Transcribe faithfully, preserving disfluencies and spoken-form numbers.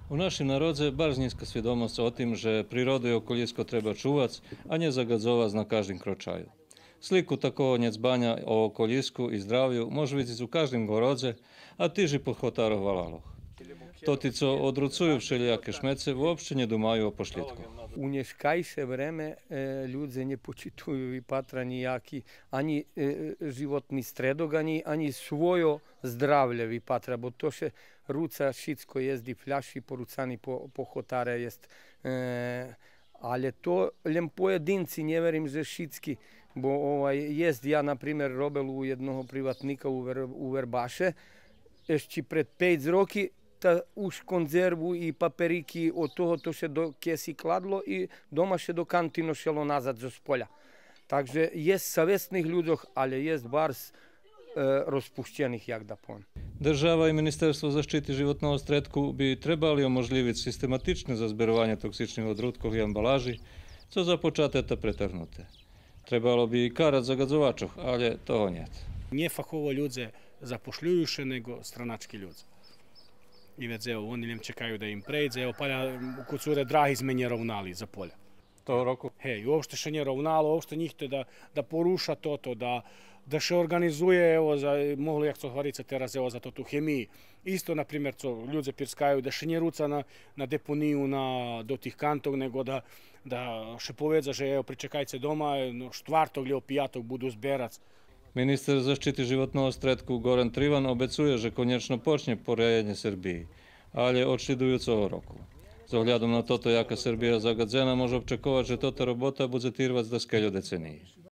У нашим народзе барз нїзка свидомосц о тим же природу и околїско треба чувац, а нє загадзовац на каждим крочаю. Слику такого нєдзбаня о околїску и здравю мож видзиц у каждим городзе, а тиж и по хотарох валалох. Тоти цо одруцую вшелїяке шмеце, вообще нє думаю о пошлїдку. У нєшкайше време, е, людзе нє почитую, випатра, нїяки, анї, е, животни стредок, анї, анї свойо здравє випатра, бо то ше руца, шицко єст, и фляши поруцани по, по хотаре єст. Е, але то лєм поєдинци, нє верим же шицки, бо, овай, єст, я, например, робел у єдного приватника у Вер-, у Вербаше, ещи пред пейц роки, та уж конзерву и паперики од того то ше до кеси кладло и дома ше до канти ношело назад зоз поля. Так же єст савесних людзох, але єст барз, е, розпущених, як да повем. Держава и Министерство защити животного стредку би требали оможлївиц систематичне зазберованє токсичних одруткох и амбалажи, цо започате та претаргнуте. Требало би и карац загадзовачох, але того нєт. Нє фахово людзе запошлюю ше, нєго страначки людзе. И вец, ево, вони лєм чекаю да им прейдзе, ево, паля, м, у Коцуре драги зме нє ровнали за поля. Того року? Гей, уопште ше нє ровнало, уопште нїхто да, да поруша тото, да, да ше орґанизує, ево, за, могло, як цо гварице тераз, ево, за тоту хемию. Исто, например, цо людзе пирскаю, да ше нє руца на, на депонию, на, до тих кантох, нєго да, да ше поведза же, ево, причекайце дома, но, штварток лєбо пияток буду зберац. Министер защити животного стредку Горан Триван обецує же конєчно почнє пораєнє Сербиї, але од шлїдуюцого року. З оглядом на тото яка Сербия загадзена, мож очековац же тота робота будзе тирвац даскельо децениї.